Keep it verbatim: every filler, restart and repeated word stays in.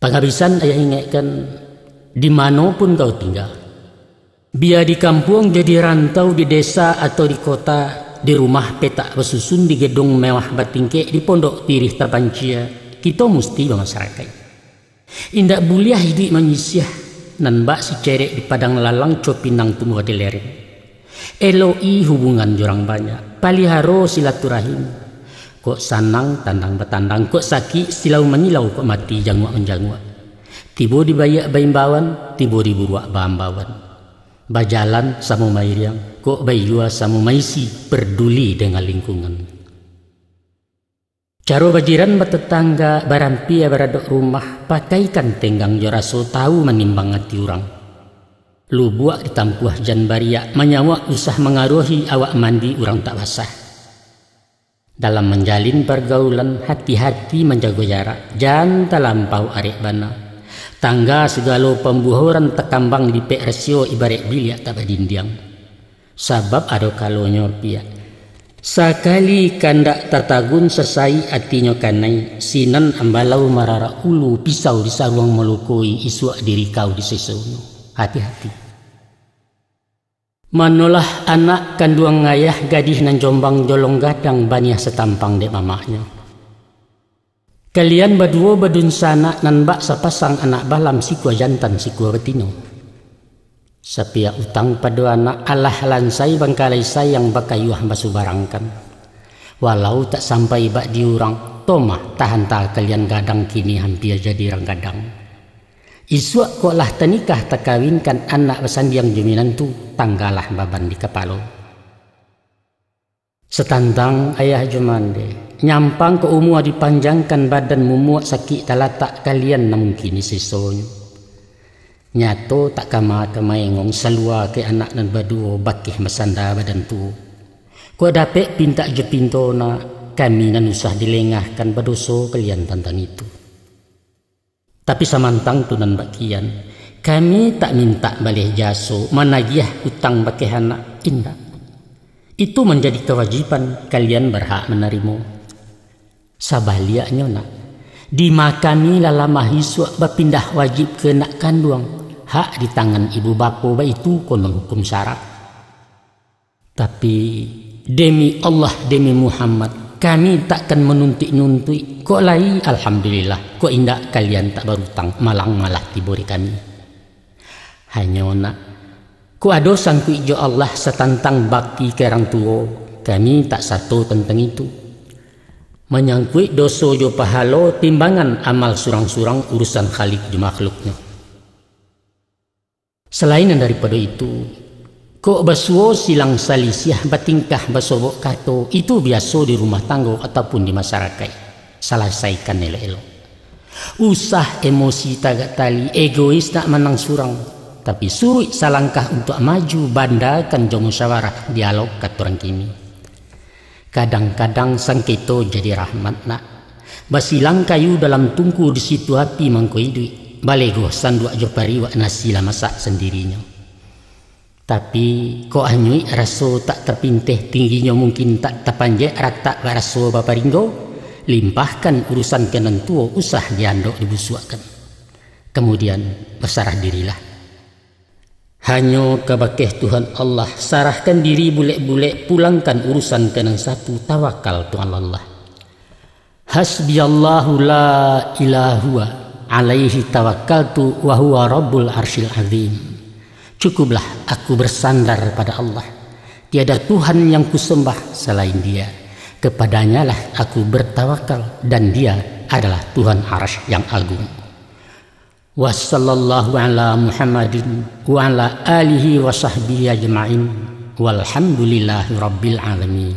Pangabisan ayah ingekkan, di mano pun kau tingga. Bia di kampuang jo di rantau, di desa atau di kota, di rumah petak basusun, di gedung mewah batingkek, di pondok tirih tapancia, kito musti bamasarakaik. Indak buliah iduik manyisiah, nan bak sicerek di padang lalang, copinang tumbuah di lereng. Elok-i hubungan jo urang banyak, paliharo silaturahim. Kok sanang, tandang batandang, kok sakik, silau manyilau, kok mati, janguak manjanguak. Tibo di baiak baimbauan, tibo di buruak baambauan. Bajalan samo mairiang, kok baiyua samo maisi, parduli dengan lingkungan. Caro bajiran batatangga, barampia baradok rumah, pakaikan tenggang jo raso, tahu manimbang ati urang. Lubuak ditampuah jan bariak, manyawak usah mangaruahi, awak mandi urang tak basah. Dalam manjalin pargaulan, hati-hati manjago jarak, jan talampau arek bana. Tangga sagalo pambuhoran, takambang lipek rasio, ibaraik biliak tak badindiang. Sabab ado kalonyo piak, sakali kandak tatagun, sasai atinyo kanai, sinan ambalau mararak ulu, pisau disaruang malukoi, isuak dirikau disesonyo. Hati-hati. Manolah anak kanduang ayah, gadih nan jombang jolong gadang, baniah satampang dek mamaknyo. Kalian baduo badunsanak, nan bak sapasang anak balam, sikua jantan sikua batino. Sapiak utang pado anak, alah lansai bangkalai sayang, bakayuah basubarangkan. Walau tak sampai bak di urang, tomah tahanta kalian gadang, kini hampia jadi rang gadang. Isuak kok lah tanikah, takawinkan, anak basandiang jo minantu, tanggalah baban di kapalo. Satantang ayah jo mande, nyampang kok umua dipanjangkan, badan mumuak sakik talatak, kalian nan mungkin sisonyo. Nyato tak kama ka maengong, salua ke anak nan baduo, bakeh basanda badan tuo. Kok dapek pintak jo pinto nak, kami nan usah dilengahkan, badoso kalian tantang itu. Tapi samantang tu nan bak kian, kami tak mintak baleh jaso, managiah utang bakeh anak, indak. Itu manjadi kawajiban, kalian barhak manarimo. Sabaliaknyo nak, dima kami lah lamah isuak, bapindah wajib ka anak kanduang, hak di tangan ibu bapo, baitu konon hukum sara. Tapi, demi Allah, demi Muhammad, kami takkan manuntuik-nuntuik. Kok lai, alhamdulillah. Kok indak, kalian tak barutang, malang malah tibo di kami. Hanyo nak, kok ado sangkuik jo Allah satantang bakti ka urang tuo, kami tak sato tantang itu. Manyangkuik doso jo pahalo, timbangan amal surang-surang, urusan Khalik jo makhluknyo. Salain nan daripado itu, kok basuo silang salisiah, batingkah basobok kato, itu biaso di rumah tanggo ataupun di masarakaik. Salasaikan elok-elok. Usah emosi tagak tali, egois nak manang surang, tapi suruik salangkah untuak maju, bandakan jo musyawarah, dialog kato urang kini. Kadang-kadang sangketo jadi rahmat nak. Basilang kayu dalam tungku, di situ api mangko iduik. Balegoh sanduak jo pariuak, nasi lah masak sandirinyo. Tapi, kok anyuik raso tak tapinteh, tingginyo mungkin tak tapanjek, ratak baraso baparinggo, limpahkan urusan ka nan tuo, usah diandok dibusuakkan. Kamudian, basarah dirilah. Hanyo ka bakeh Tuhan Allah, sarahkan diri bulek-bulek, pulangkan urusan ka nan satu, tawakal tu alallah. Hasbiyallahu la ilaha huwa, alaihi tawakkaltu wa huwa rabbul arsyil azim. Cukuplah aku bersandar pada Allah. Tiada Tuhan yang kusembah selain Dia. Kepadanyalah aku bertawakal dan Dia adalah Tuhan Arasy yang agung. Wa sallallahu ala Muhammadin wa ala alihi wa sahbihi ajma'in. Walhamdulillahi rabbil alamin.